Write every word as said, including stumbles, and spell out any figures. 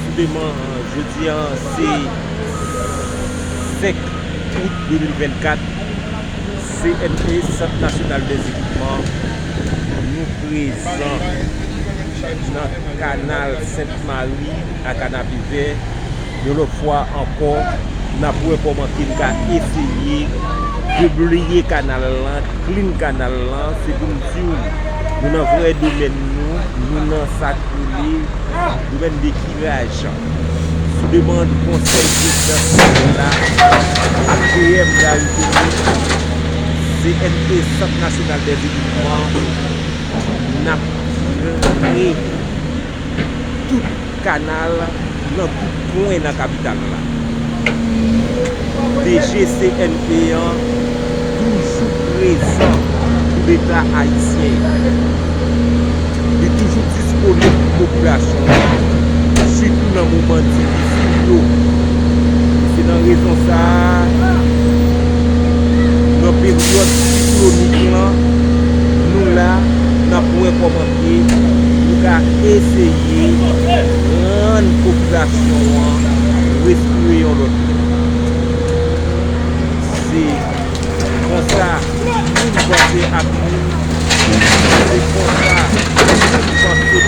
Soudeman, jodi a, se senk out de mil vennkat, C N E, Sant Nasyonal Dèzekipman, nou prezan nan kanal Sent Mari ak Kanapevè. Yon lòt fwa ankò, n ap wè kòman ke n ka eseye debleye kanal lan, clean kanal lan. Se pou m di w, nou nan vrè domèn nou, nou nan sa k rele domèn de kiraj. Sou demann Konsèy Prezidansyèl la ak P M Laripiblik, C N E, Sant Nasyonal Dèzekipman, n ap drenn tout kanal nan tout kwen nan kapital la. D G C N P an toujou prezan pou Leta ayisyen. Li toujou disponib pou popilasyon an, sitou nan moman difisil yo. Se nan rezon sa a, nan peryòd siklonik lan, nou la, n ap wè kòman ke nou ka eseye rann popilasyon an respire yon lòt. Se konsa moun panse ak moun, se konsa moun panse